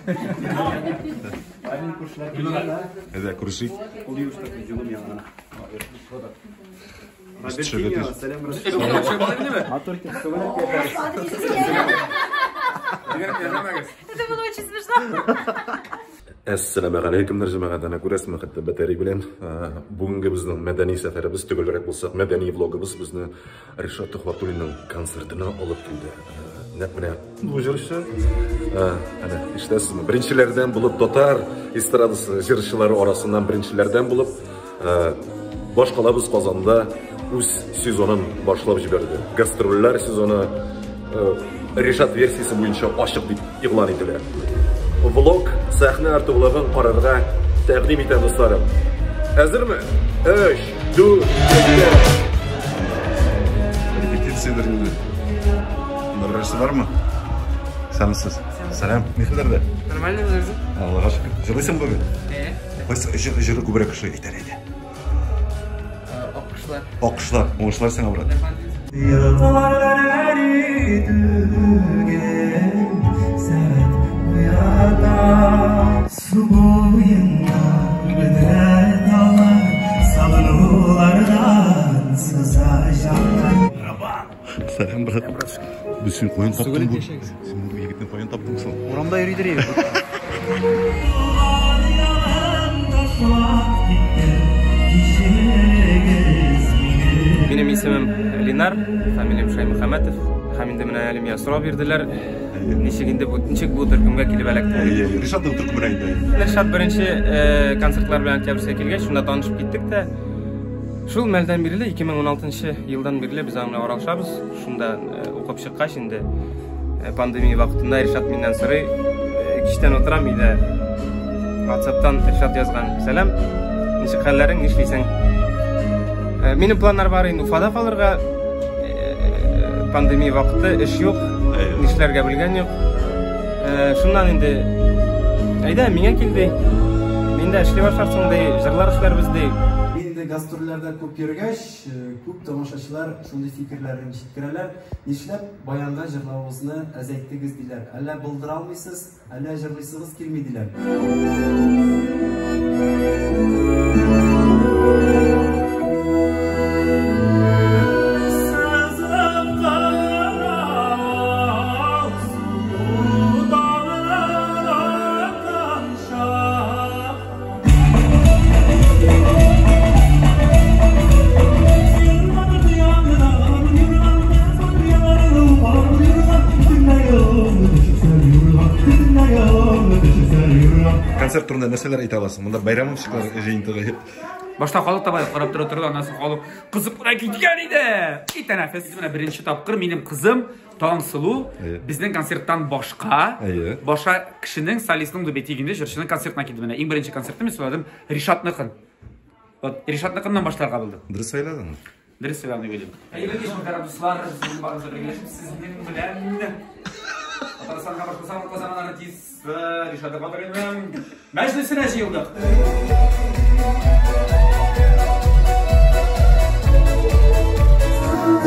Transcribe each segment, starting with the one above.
Әйдә, күрешик. Это было очень смешно. Әссәламәгаләйкүмнәр, җәмәгать, әнә күрәсезме, хәтта батарей белән. Бүгенге безнең мәдәни сәфәребез, төгәлрәк булсак, мәдәни влогыбыз безне Ришат Төхвәтуллинның концертына алып килде. Нәкъ менә бу җырчы, әнә ишетәсезме, беренчеләрдән булып татар эстрадасы җырчылары арасыннан беренчеләрдән булып башкалабыз Казанда үз сезонын башлап җибәрде. Гастрольләр сезоны Ришат версиясе буенча ачык дип игълан ителә. Влог сәхнә арты влогын карарга тәкъдим итәм, дусларым. Әзерме? 3, 4, 5. Репетициядер инде. Берәрсе бармы? Сәламсез. Сәлам. Ни хәлләрдә? Нормально үзегез? Аллага шөкер. Җырлыйсың бүген? Әйе. Кайсы җыры күбрәк ошый? Әйтә, әйдә. Аккошлар. Аккошлар. Уңышлар сиңа, брат. Йокылар түгел, сәгать уята. Су буенда бөдрә таллар, сагынулардан сыза җаннар. Сәлам, брат. Без син каян таптың бу? Син бу егетне каян таптың соң? Урамда йөридер иде. Туган ягым ташлап киттем, кичерегез мине. Минем исемем Линар, фамилиям Шаймөхәммәтов. Һәм инде менә әле миңа сорау бирделәр. Ничек инде бу, ничек бу төркемгә килеп эләктең? Әйе, Ришатның төркеменә инде. Ришат беренче концертлар белән Октябрьскә килгәч, шунда танышып киттек тә. Шул мәлдән бирле, 2016 елдан бирле без аның белән аралашабыз. Шунда укып чыккач инде пандемия вакытында Ришат миннән сорый, кичтән утырам өйдә. WhatsApp'тан Ришат язган: "Сәлам, ничек хәлләрең, нишлисең?" Минем планнар бар инде Уфада калырга. Пандемия вакыты, эш юк, нишләргә белгән юк. Шуннан инде әйдә, миңа кил ди. Мин дә эшли башларсың ди, җырлар эшләрбез ди. Мин инде гастрольләрдә күп йөргәч, күп тамашачылар шундый фикерләрен җиткерәләр. Нишләп баянда җырлавыгызны әзәйттегез диләр. Әллә булдыра алмыйсыз, әллә җырлыйсыгыз килми диләр. Сызып кына алсу таңнан аткан шафак. Концерт турында нәрсәләр әйтә аласың? Монда бәйрәм чыклар җыентыгы. Башта халык та карап тора торды, аннан соң халык кызып кына киткән иде. И тәнәфес. Менә беренче тапкыр минем кызым Таңсылу безнең концерттан башка, башка кешенең солистның дип әйтик инде, җырчының концертына килде. Менә иң беренче концертны мин сөйләдем Ришатныкын. Вот Ришатныкыннан башларга булдым. Дөрес сөйләдеңме? Дөрес сөйләдем дип уйлыйм. Хәерле кич, мөхтәрәм дуслар, без барыбыз бергәләшеп сезнең белән Татарстанга Башкортстан казанган артисты Ришат Габдринның мәҗлесенә җыелдык.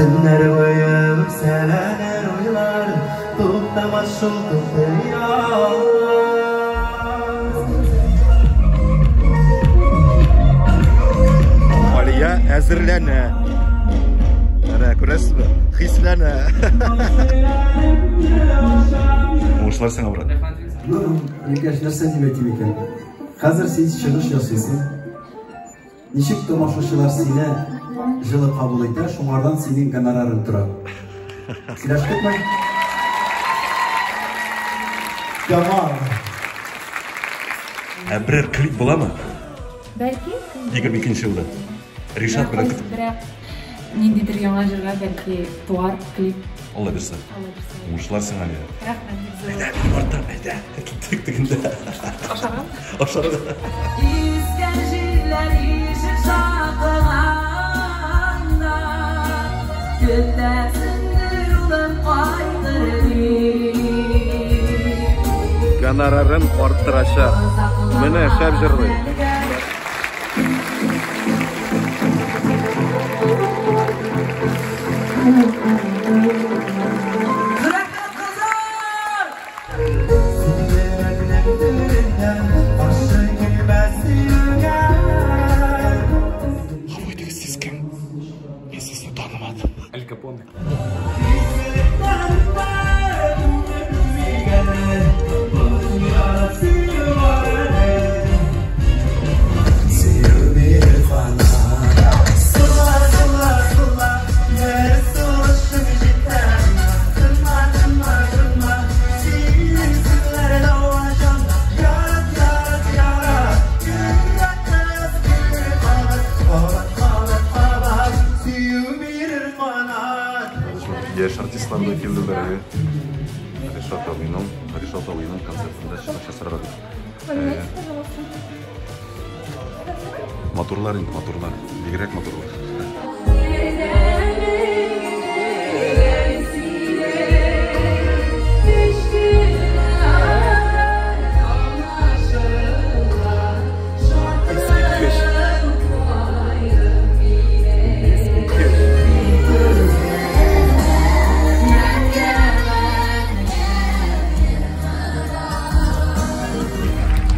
Төннәр буе үрсәләнер уйлар, туктамас шул туктый алмас. Алия әзерләнә. Әнә, күрәсезме? Хисләнә. Уңышлар сиңа, брат. Ну, Рикәш, нәрсә дип әйтим икән? Хәзер син чыгыш ясыйсың. Ничек тамашачылар сине җылы кабул итә, шуңардан синең гонорарың тора. Сөйләштекме? Тәмам. Ә берәр клип буламы? Бәлки. 22 елда. Ришат белән көтеп. Берәр ниндидер яңа җырга бәлки туар клип. Алла бирсә. Алла бирсә. Уңышлар сиңа, Алия. Рәхмәт, бик зур. Әйдә, минем арттан, әйдә. Киттек тегендә. Ашарга? Ашарга. Искән җилләр ишек шакыганда, көтәсеңдер улым кайтыр дип. Гонорарын арттырачак. Менә шәп җырлый. Рәхмәт, кызлар! Син йөрәкнең әткәм, каршы килмәс сөюгә. Гафу итегез, сез кем? Мин сезне танымадым. Аль Капоне. Яшь артистлар да килделәр. Ришат абыйның концертында чыгыш ясарга дип. Матурлар инде, матурлар. Бигрәк матурлар.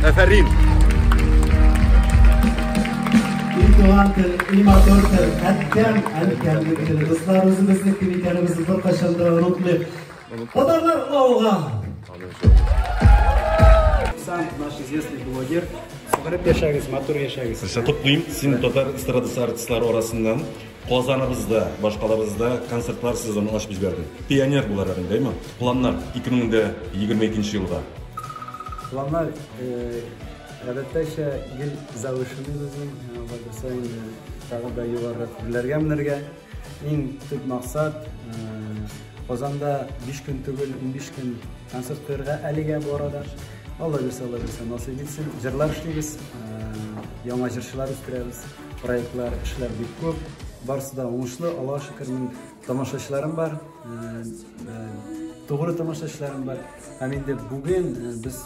Афәрин! И туган тел, и матур тел, әткәм, әнкәмнең теле. Дуслар, үзебезнең кем икәнебезне беркайчан да онытмыйк. Татарлар алга! Сам наш известный блогер. Сугырып яшәгез, матур яшәгез. Котлыйм, син татар эстрадасы артистлары арасыннан Казаныбызда, башкалабызда концертлар сезонын ачып җибәрдең. Пионер буларак инде, әйме? Планнар 2022 елга. Планнар гадәттәчә гел завышенный безнең, алла инде тагы да югарырак үрләргә менәргә. Иң төп максат Казанда 5 көн түгел, 15 көн концерт куярга әлегә бу арада. Алла бирсә, Алла бирсә, насыйп итсен. Җырлар эшлибез, яңа җырчылар үстерәбез, проектлар, эшләр бик күп. Барысы да уңышлы, Аллага шөкер, минем тамашачыларым бар, тугры тамашачыларым бар. Һәм инде бүген без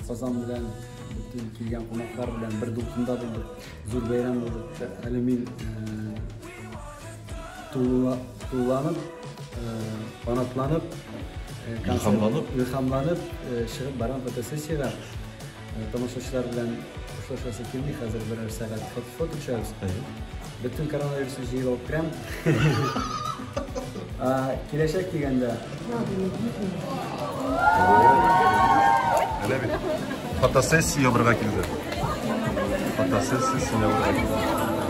Казан белән бөтен килгән кунаклар белән бер дулкында булдык. Зур бәйрәм булды. Әле мин тулыланып, канатланып, илһамланып чыгып барам фотосессиягә. Тамашачылар белән хушлашасы килми, хәзер берәр сәгать фото төшәбез. Бөтен коронавирусны җыеп алып керәм. Киләчәк дигәндә. Әле бит фотосессия ябырга килде. Фотосессия ябырга килде.